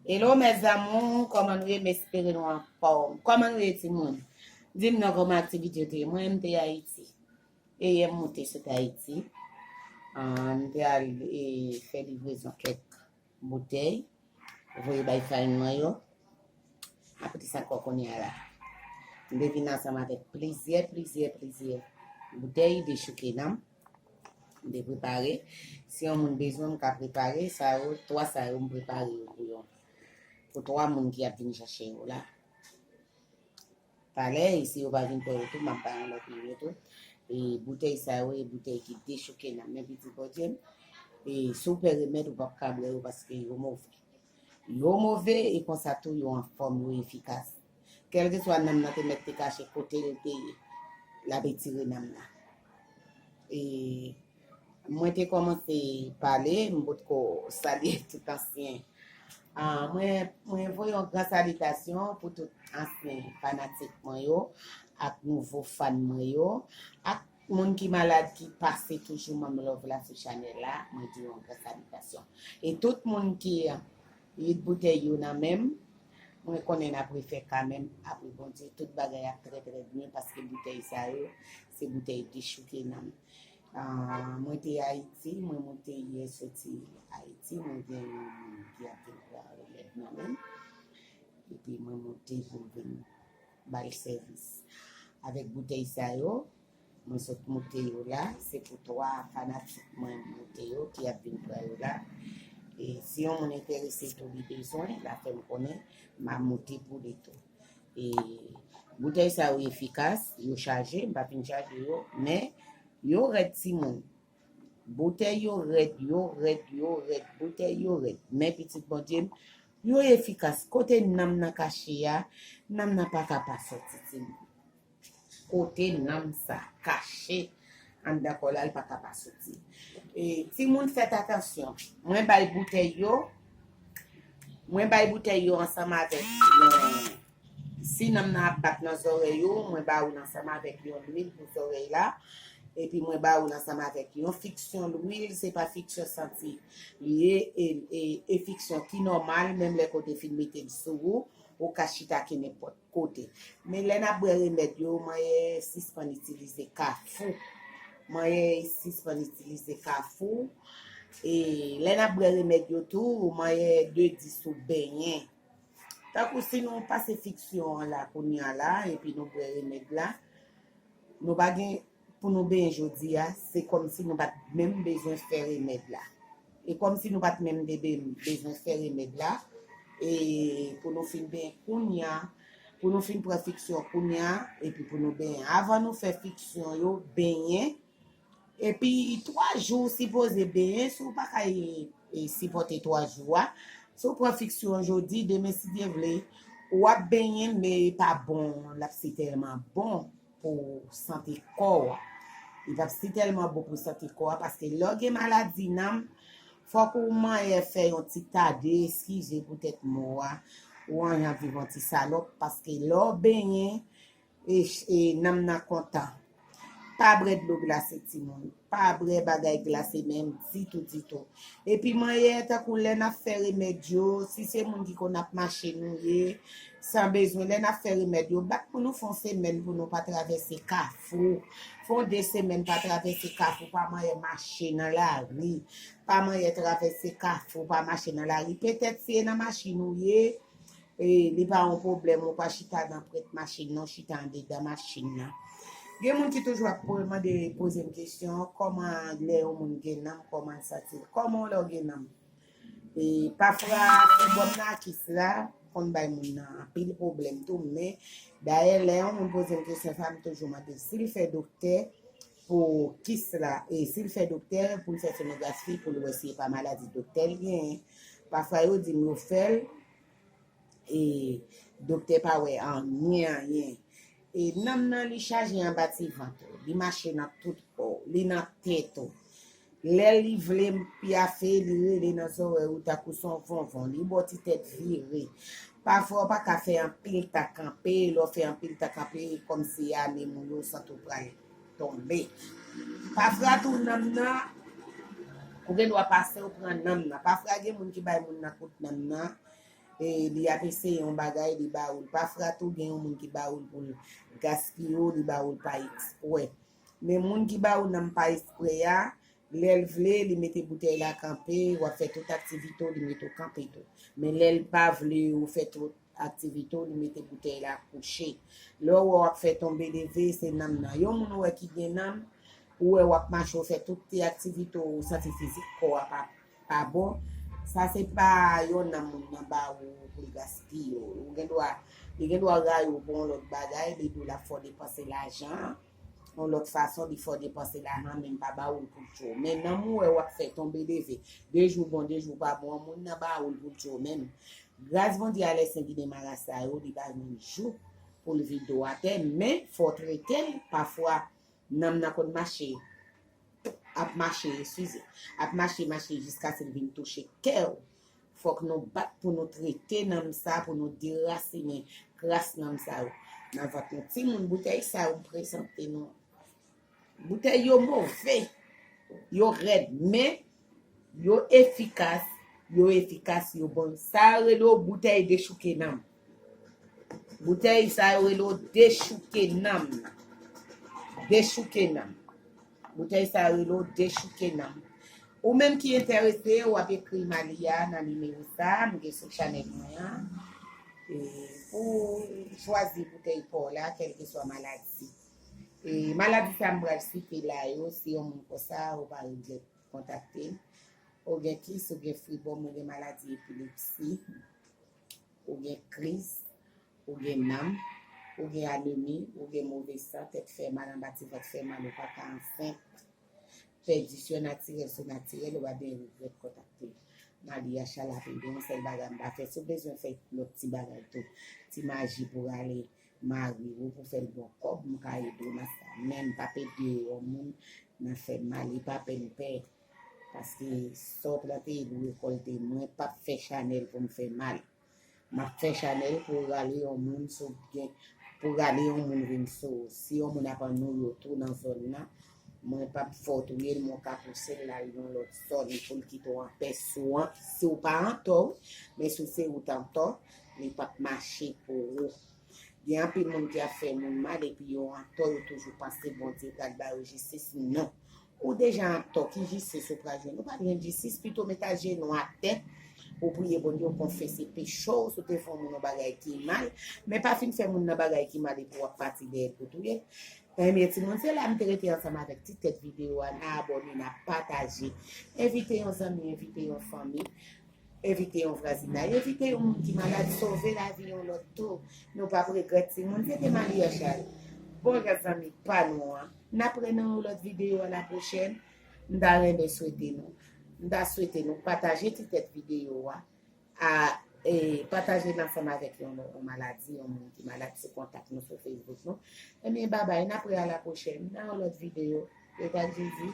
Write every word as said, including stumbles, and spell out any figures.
Hello mes amours, kòman nou ye? M espere nou anfòm. Kòman nou ye timoun? Di m non, kòman aktivite yo te ye? Mwen, m te Ayiti. E yè m moute sot Ayiti. Ah, m te al e, fè livrezon kèk boutèy. Voye bay fanmi mwen yo. Apre sa ankò kounye a la, m te vin ansanm avèk plizyè, plizyè, plizyè boutèy dechouke nanm. M te prepare. Si yon moun bezwen, m ka prepare. Sa yo, twa sa yo, m prepare yo pou yo. Pou twa moun ki ap vin chache yo la. Talè, e si yo pa vin pran yo tou, m ap bay yon lòt moun yo tou. E boutèy sa yo, e boutèy ki dechouke nanm, men pitit Bondye m. E si w pè remèd, ou p ap ka bwè yo paske yo move. Yo move, e konsa tou, yo anfòm, yo efikas. Kèlkeswa nanm nan te mèt te kache, kote l te ye, l ap etire nanm nan. E mwen te kòmanse pale, m potko salye tout ansyen. Ah, mwen, mwen voye yon gran salitasyon pou tout ansyen fanatik mwen yo, ak nouvo fan mwen yo, ak moun ki malad ki pase toujou manm love la sou chanèl la, mwen di yon gran salitasyon. E tout moun ki, ah, yit boutèy yo nan men m, mwen konnen n ap refè kanmenm, apre Bondye, tout bagay ap trè, trè byen, paske boutèy sa yo, se boutèy dechouke nanm. Ah, mwen te Ayiti, mwen moute yè soti Ayiti, mwen gen yon moun ki ap vin pran remèd nan men m. Epi mwen moute pou m vin ba l sèvis. Avèk boutèy sa yo, mwen sot moute yo la, se pou twa fanatik mwen moute yo ki ap vin pran yo la. E si yon moun enterese tou, li bezwen, l a fè m konnen, m a moute pou li tou. E boutèy sa yo efikas, yo chaje, m pa fin chaje yo, men yo rèd timoun. Boutèy yo rèd, yo rèd, yo rèd, boutèy yo rèd. Men pitit Bondye m, yo efikas. Kote nanm nan kache a, nanm nan pa ka pa soti, timoun. Kote nanm sa kache anndan kò la, l pa ka pa soti. E, timoun, fèt atansyon. Mwen bay boutèy yo, mwen bay boutèy yo ansanm avèk yon, si nanm nan ap bat nan zòrèy ou, mwen ba ou l ansanm avèk yon lwil pou zòrèy la. Epi mwen ba ou l ansanm avèk yon fiksyon lwil, se pa fiksyon santi li ye, e, e, e fiksyon ki nòmal, menm lè kote fin mete l sou ou, ou ka chita ke nenpòt kote. Men lè n ap bwè remèd yo, manyen sispann itilize kafou. Manyen sispann itilize kafou. E lè n ap bwè remèd yo tou, manyen de dis ou benyen. Tankou si nou pase fiksyon an la kounye a la, epi nou bwè remèd la, nou pa gen pou nou benyen jodi a, se kòmsi nou pa t menm bezwen fè remèd la. E kòmsi nou pa t menm de be-, bezwen fè remèd la, e pou nou fin benyen kounye a, pou nou fin pran fiksyon kounye a, epi pou nou benyen. Avan nou fè fiksyon yo, benyen, epi twa jou sipoze benyen, si w pa ka, e, e, sipòte twa jou a. Si w pran fiksyon jodi, demen, si Dye vle, w ap benyen, men e pa bon, l ap si tèlman bon pou sante kò a. Li p ap si tèlman bon pou sante kò a, paske lè w gen maladi nanm, fòk ou manyen fè yon ti tade, eskize poutèt mo a, ou anyen ap viv yon ti salòp, paske lè w benyen, e, e nanm nan kontan. Pa bwè dlo glase, timoun. Pa bwè bagay glase menm ditou, ditou. Epi manyen, tankou lè n ap fè remèd yo, si se moun ki konn ap mache nou ye, san bezwen, lè n ap fè remèd yo, bat pou nou fè yon semèn pou nou pa travèse kafou. Fè yon de semèn pa travèse kafou, pa manyen mache nan lari. Pa manyen travèse kafou, pa mache nan lari. Petèt si e nan machin ou ye, e, li pa yon pwoblèm, ou pa chita nan prent machin nan, ou chita andedan machin nan. Gen moun ki toujou ap po-, mande, poze m kesyon, kòman lè yon moun gen nanm, kòman l santi l? Kòman w lè w gen nanm? E, pafwa, fè bòm nan a kis la, konn bay moun nan anpil pwoblèm tou, men, dayè, lè yon moun poze m kesyon sa, m toujou mande l si l fè doktè pou kis la, e si l fè doktè pou l fè sonografi, pou l wè si e pa maladi doktè l genyen. Pafwa, yo di m yo fè l, e doktè pa wè anyen, anyen. E nanm nan, li chaje anba ti vant ou, li mache nan tout kò w, li nan tèt ou. Lè li vle pyafe, li rele nan zòrèy ou tankou se yon vonvon, li ba w ti tèt vire. Pafwa, w pa ka fè anpil tan kanpe, lè w fè anpil tan kanpe, e kòmsi ane moun yo santi w pral tonbe. Pafwa tou, nanm nan, ou gen dwa pase, ou pran nanm nan. Pafwa, gen moun ki bay moun nan kout nanm nan, e li ap eseye yon bagay, li ba ou l pa fra tou, gen yon moun ki ba ou l pou l gaspiye w, li ba ou l pa eksprè. Men moun ki ba ou nanm pa eksprè a, lè l vle, li mete boutèy la kanpe, w ap fè tout aktivite w, li mete w kanpe tou. Men lè l pa vle ou fè tout aktivite w, li mete boutèy la kouche. Lè w wè w ap fè tonbe leve, se nanm nan. Yon moun ou wè ki gen nanm, ou wè w ap mache, w fè tout ti aktivite w, ou santi fizik kò a pa, pa bon. Sa se pa yon nanm moun nan ba ou pou l gaspiye w. Ou gen dwa, li gen dwa rayi w pou yon lòt bagay, li di w l ap fè w depanse lajan an yon lòt fason, li fè w depanse lajan, men l pa ba ou l pou l tchwe w. Men nanm ou wè w ap fè tonbe leve, de jou bon, de jou pa bon, yon moun nan ba ou l pou l tchwe w menm. Gras Bondye a lè sen ki demara sa yo, li pa jwenn jou pou l vide w atè, men fò w trete l, pafwa nanm nan konn mache, ap mache, eskize, ap mache, mache jiskaske l vin touche kè w. Fòk nou bat pou nou trete nanm sa, pou nou derasinen kras nanm sa yo nan vant nou. Timoun, boutèy sa yo m prezante nou. Boutèy yo move, yo rèd, men yo efikas, yo efikas, yo bon. Sa yo rele yo boutèy dechouke nanm. Boutèy sa yo rele yo dechouke nanm. Dechouke nanm. Boutèy sa yo rele yo dechouke nanm. Ou menm ki enterese, w ap ekri Malia nan nimewo sa, m gen sou chanèl mwen an. E pou chwazi boutèy pa w la, kèlkeswa maladi. E maladi sa m pral site la yo, si yon moun konsa, ou pa regrèt kontakte m. Ou gen kis, ou gen fribòm, ou gen maladi epilepsi, ou gen kriz, ou gen nanm, ou gen anemi, ou gen move san, tèt fè mal, anba ti vant fè mal, ou pa ka ansent, pèdisyon natirèl sou natirèl, ou pa gen regrèt kontakte m. Malia Chala ap ede w, yon sèl bagay m pa fè. Si w bezwen fè lòt ti bagay tou, ti maji pou rale mari w, pou fè l ba w kòb, m ka ede w nan sa. Men m p ap ede yon moun nan fè mal, e pa pè m pè. Paske sa w plante, ou rekòlte. Mwen p ap fè chanèl pou m fè mal. M ap fè chanèl pou rale yon moun sou gen, pou rale yon moun vin sou ou. Si yon moun ap annou yo tou nan zòn nan, mwen p ap fè w touye l, men w ka pouse l al yon lòt zòn pou l kite w anpè si w an, si w pa antò, wi, men si w se ou t antò, li p ap mache pou ou. Gen anpil moun ki ap fè moun mal epi yo antò, yo toujou panse Bondye pral ba yo jistis. Non. Ou deja antò, ki jistis ou pral jwenn? Ou pa jwenn jistis, pito met ajenou atè, ou priye Bondye, ou konfese peche w, si w te fè yon moun yon bagay ki mal, men pa fin fè moun nan bagay ki mal epi w ap pati dèyè l pou touye. Ebyen, timoun, se la m te rete ansanm avèk ti tèt videyo a. N a abòne, n a pataje. Envite yon zanmi, envite yon fanmi. Envite yon vwazinay, envite yon moun ki malad, sove lavi yon lòt tou. Nou p ap regrèt, timoun. Se te Malia Chala. Bon, zanmi pa nou an. N ap wè nan yon lòt videyo a la pwochèn. M ta renmen swete nou. M ta swete nou pataje ti tèt videyo a. A, e, pataje l ansanm avèk yon, yon maladi, yon moun ki malad sou kontak nou sou Facebook nou. Ebyen, babay, n ap wè a la pwochèn. Nan yon lòt videyo. Yo pa Jezi.